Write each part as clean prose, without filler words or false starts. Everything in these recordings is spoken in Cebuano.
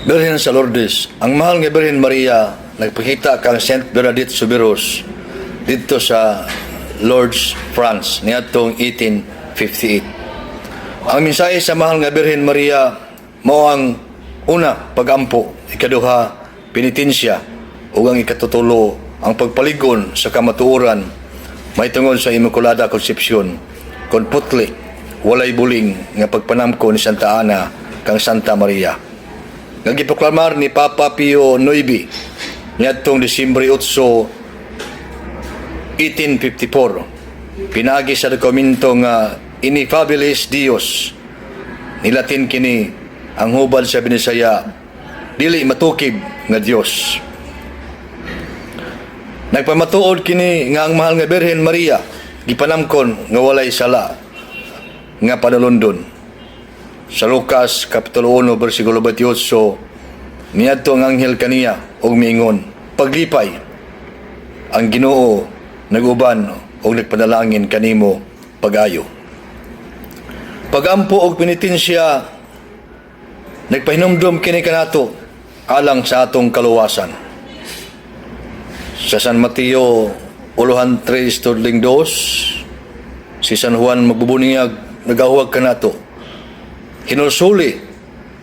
Birhen sa Lourdes. Ang mahal nga Birhen Maria nagpakita kang Saint Bernadette Soubirous didto sa Lourdes, France niadtong 1858. Ang mensahe sa mahal nga Birhen Maria mao ang una, pagampo, ikaduha, penitensya, ug ang ikatutulo, ang pagpaligon sa kamatuoran mahitungod sa Immaculada Concepcion kon putli walay buling nga pagpanamko ni Santa Ana kang Santa Maria nga giproklamar ni Papa Pio IX niadtong Disyembre 8, 1854, pinagi sa dokumento nga Ineffabilis Deus. Nilatin kini, ang hubad sa Binisaya, dili matukib nga Dios. Nagpamatuod kini nga ang mahal nga Birhen Maria gipanamkon nga walay sala nga panulundon. Sa Lucas Kapitulo 1 bersikulo 28, niadto ang anghel kaniya ug miingon, "Paglipay, ang Ginoo naguban ug nagpanalangin kanimo pag-ayo." Pagampo og penitensya, nagpahinumdum kini kanato alang sa atong kaluwasan. Sa San Mateo uluhan 3 tudling 2, si San Juan magbubuniag nagahuwag kanato, "Hinulsuli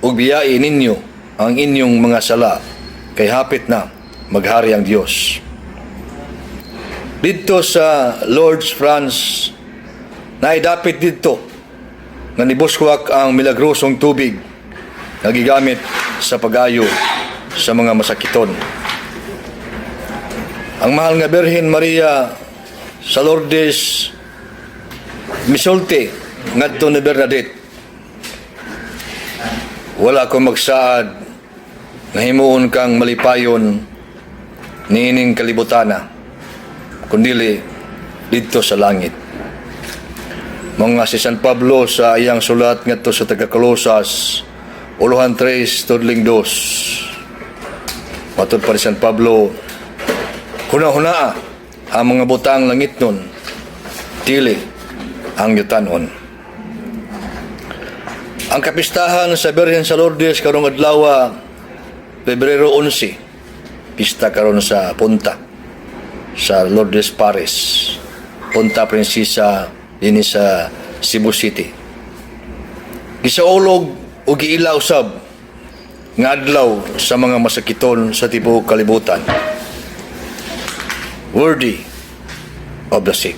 ug biyai ninyo ang inyong mga sala kay hapit na maghari ang Dios." Didto sa Lourdes, France, naidapit didto nga nibuskwak ang milagrosong tubig nga gigamit sa pag-ayo sa mga masakiton. Ang mahal nga Birhen Maria sa Lourdes misulti ngadto ni Bernadette, "Wala ko magsaad nga himuon kang malipayon niining kalibutana kundili didto sa langit." Mga si San Pablo sa iyang sulat ngadto sa taga Colosas uluhan 3 tudling 2, matud pa ni San Pablo, "Huna-hunaa ang mga butang langitnon, dili ang yutanon." Ang kapistahan sa Birhen sa Lourdes karong adlaw, Pebrero 11, pista karon sa Punta sa Lourdes Paris, Punta Princesa dinhi sa Cebu City. Gisaulog o giila usab nga adlaw sa mga masakiton sa tibuok kalibutan. Worthy of the sick.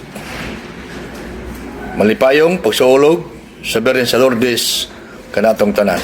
Malipayong pagsaulog sa Birhen sa Lourdes kanatong tanan.